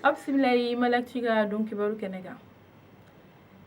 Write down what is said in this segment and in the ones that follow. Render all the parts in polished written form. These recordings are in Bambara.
Aw bisimila ye Mali Actu ka don kibaru kɛnɛ kan.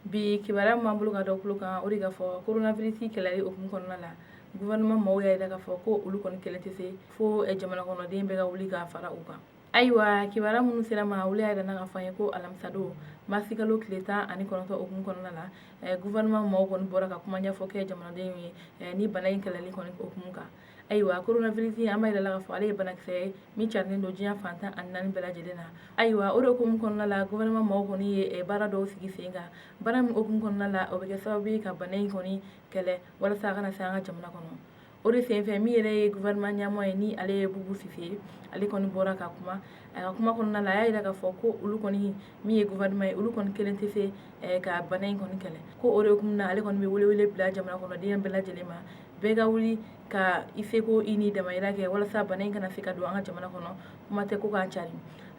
Bi kibaruya min b'an bolo ka da tulo kan, o de ka fɔ coronavirus kɛlɛli hukumu kɔnɔna la, gouvernement maaw y'a jira k'a fɔ ko olu kɔni kɛlɛ tɛ se fo jamana kɔnɔden bɛɛ ka wuli ka fara u kan. Ayiwa, kibaruya minnu sera ma, olu y'a jira k'a fɔ an ye ko alamisadon marisikalo tile 19 hukumu kɔnɔna la, gouvernement maaw kɔni bɔra ka kuma ɲɛfɔ kɛ jamanadenw ye ni bana in kɛlɛli kɔni hukumu kan. Ayiwa, coronavirus, an b'a yira la k'a fɔ ale ye banakisɛ ye min carilen don diɲɛ fan 14 bɛɛ lajɛlen na. Ayiwa, o de hukumu kɔnɔna la, gouvernement maaw kɔni ye baara dɔw sigi sen kan, baara min hukumu kɔnɔna la, o bɛ kɛ sababu ye ka bana in kɔni kɛlɛ walasa a kana se an ka jamana kɔnɔ. O de senfɛ, min yɛrɛ ye gouvernement ɲɛmɔgɔ ye, ni ale ye Bubu Sise ye, ale kɔni bɔra ka kuma. A ka kuma kɔnɔna la, a y'a jira k'a fɔ ko olu kɔni min ye gouvernement ye, olu kɔni kelen tɛ se ka bana in kɔni kɛlɛ. Ko o de hukumu na, ale kɔni bɛ welewele bila jamana kɔnɔden bɛɛ lajɛlen ma, bɛɛ ka wuli ka i seko i ni damayira kɛ walasa bana in kana se ka don an ka jamana kɔnɔ, kuma tɛ ko k'a cari.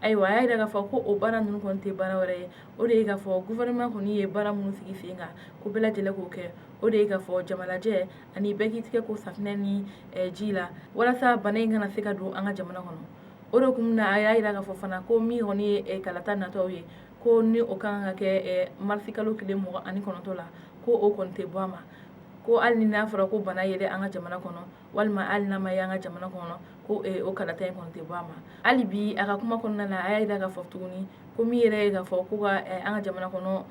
Ayiwa, a y'a jira k'a fɔ ko o baara ninnu kɔni tɛ baara wɛrɛ ye, o de ye k'a fɔ gouvernement kɔni ye baara minnu sigi sen kan ko bɛɛ lajɛlen k'o kɛ. O de ye k'a fɔ jamalajɛ ani bɛɛ k'i tigɛ ko safinɛ ni ji la walasa bana in kana se ka don an ka jamana kɔnɔ. O de hukumu na, a y'a jira k'a fɔ fana ko min kɔni ye kalata nataw ye, ko ni o kan ka kɛ marisikalo tile 29 la, ko o kɔni tɛ bɔ a ma, ko hali ni n'a fɔra ko bana yɛrɛ an ka jamana kɔnɔ walima hali n'a ma ye an ka jamana kɔnɔ, ko o kalata in kɔni tɛ bɔ a ma. Hali bi, a ka kuma kɔnɔna la, a y'a jira k'a fɔ tuguni ko min yɛrɛ ye k'a fɔ ko ka an ka jamana kɔnɔ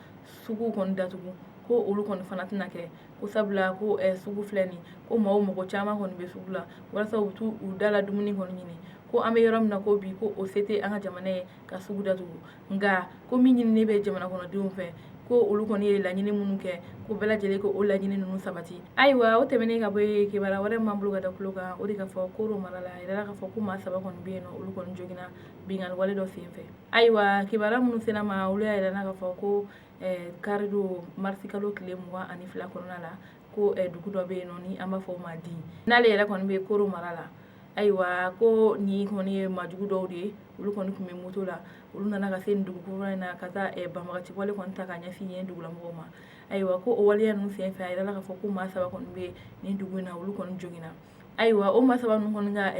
sugu kɔni datugu, ko olu kɔni fana tɛna kɛ, ko sabula ko sugu filɛ nin, ko maaw mɔgɔ caman kɔni bɛ sugu la walasa u bɛ t'u u da la dumuni kɔni ɲini, ko an bɛ yɔrɔ min na ko bi, ko o se tɛ an ka jamana ye ka sugu datugu. Nka ko min ɲininen bɛ jamana kɔnɔdenw fɛ, ko olu kɔni ye laɲini minnu kɛ, ko bɛɛ lajɛlen ko o laɲini ninnu sabati. Ayiwa, o tɛmɛnen ka bɔ yen, kibaruya wɛrɛ min b'an bolo ka da tulo kan, o de ka fɔ Koro mara la, a yirala k'a fɔ ko maa saba kɔni bɛ yen nɔ, olu kɔni joginna binkanni wale dɔ senfɛ. Ayiwa, kibaruya minnu sera ma, olu y'a yira k'a fɔ ko karidon marisikalo tile 22 kɔnɔna la, ko dugu dɔ bɛ yen nɔ ni an b'a fɔ o ma Di, n'ale yɛrɛ kɔni bɛ Koro mara la. Ayiwa, ko nin kɔni ye maajugu dɔw de ye, olu kɔni tun bɛ moto la, olu nana ka se nin dugu kofɔlen in na ka taa banbagaci wale kɔni ta ka ɲɛsin yen dugulamɔgɔw ma. Ayiwa, ko o waleya ninnu senfɛ, a yirala k'a fɔ ko maa saba kɔni bɛ nin dugu in na, olu kɔni joginna. Ayiwa, o maa saba ninnu kɔni ka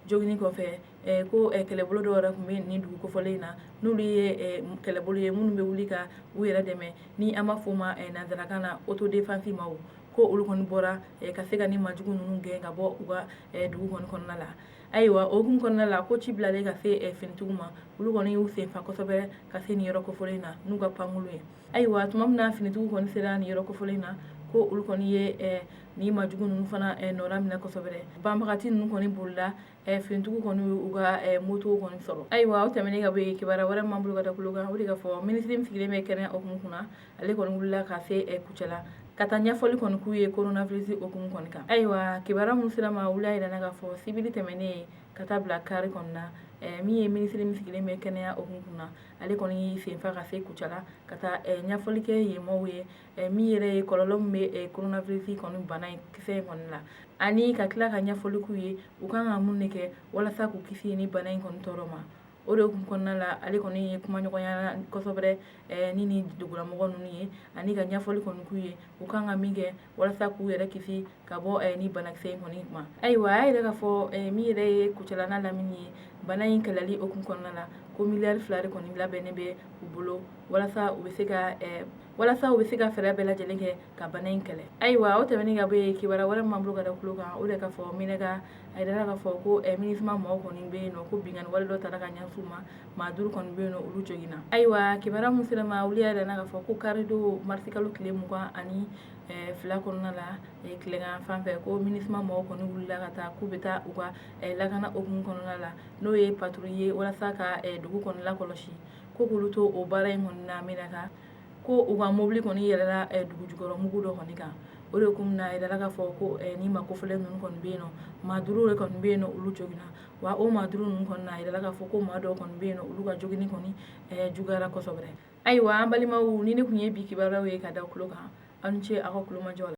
joginni kɔfɛ, ko kɛlɛbolo dɔw yɛrɛ tun bɛ nin dugu kofɔlen in na, n'olu ye kɛlɛbolo ye minnu bɛ wuli ka u yɛrɛ dɛmɛ, ni an b'a fɔ o ma nansarakan na autodéfense maaw, ko olu kɔni bɔra ka se ka ni maajugu ninnu gɛn ka bɔ u ka dugu kɔni kɔnɔna la. Ayiwa, o hukumu kɔnɔna la, ko ci bilalen ka se finitigiw ma, olu kɔni y'u senfa kosɛbɛ ka se nin yɔrɔ kofɔlen in na n'u ka pankulu ye. Ayiwa, tuma min na finitigiw kɔni sera nin yɔrɔ kofɔlen in na, ko olu kɔni ye nin maajugu ninnu fana nɔra minɛ kosɛbɛ. Banbagati ninnu kɔni bolila, finitigiw kɔni u ka moto kɔni sɔrɔ. Ayiwa, o tɛmɛnen ka bɔ yen, kibaruya wɛrɛ min b'an bolo ka da tulo kan, o de ka fɔ minisiri min sigilen bɛ kɛnɛya hukumu kunna, ale kɔni wulila ka se Kucala ka taa ɲɛfɔli kɔni k'u ye coronavirus hukumu kɔni kan. Ayiwa, kibaruya minnu sera ma, olu y'a yira k'a fɔ sibiri tɛmɛnen ka taa bila kari kɔni na, min ye minisiri min sigilen bɛ kɛnɛya hukumu kunna, ale kɔni y'i senfa ka se Kucala ka taa ɲɛfɔli kɛ yen maaw ye, min yɛrɛ ye kɔlɔlɔ min bɛ coronavirus kɔni bana in kisɛ in kɔni la, ani ka tila ka ɲɛfɔli k'u ye u kan ka mun de kɛ walasa k'u kisi ni bana in kɔni tɔɔrɔ ma. O de hukumu kɔnɔna la, ale kɔni ye kumaɲɔgɔnya kosɛbɛ ni dugulamɔgɔ ninnu ye, ani ka ɲɛfɔli kɔni k'u ye u kan ka min kɛ walasa k'u yɛrɛ kisi ka bɔ ni banakisɛ in kɔni ma. Ayiwa, a y'a yira k'a fɔ min yɛrɛ ye Kucala n'a lamini ye, bana in kɛlɛli hukumu kɔnɔna la, ko miliyari 2 de kɔni labɛnnen bɛ u bolo walasa u bɛ se ka fɛɛrɛ bɛɛ lajɛlen kɛ ka bana in kɛlɛ. Ayiwa, o tɛmɛnen ka bɔ yen, kibaruya wɛrɛ min b'an bolo ka da tulo kan, o de ka fɔ Menaka, a yirala k'a fɔ ko MINUSMA mɔgɔw kɔni bɛ yen nɔ, ko binkanni wale dɔ taara ka ɲɛsin u ma, maa duuru kɔni bɛ yen nɔ, olu joginna. Ayiwa, kibaruya min sera ma, olu y'a yira k'a fɔ ko karidon marisikalo tile 22 kɔnɔna la, tilegan fan fɛ, ko MINUSMA mɔgɔw kɔni wulila ka taa k'u bɛ taa u ka lakana hukumu kɔnɔna la, n'o ye patrouille ye, walasa ka dugu kɔni lakɔlɔsi. Ko k'olu to o baara in kɔni na Menaka, ko u ka mobili kɔni yɛlɛla dugu jukɔrɔ mugu dɔ kɔni kan. O de kun na, a yirala k'a fɔ ko ni maa kofɔlen ninnu kɔni bɛ yen nɔ, maa duuru de kɔni bɛ yen nɔ, olu joginna. Wa o maa duuru ninnu kɔni na, a yirala k'a fɔ ko maa dɔw kɔni bɛ yen nɔ, olu ka joginni kɔni juguyara kosɛbɛ. Ayiwa, an balimaw, ni ne tun ye bi kibaruyaw ye ka da tulo kan, aw ni ce aw ka kulomajɔ la.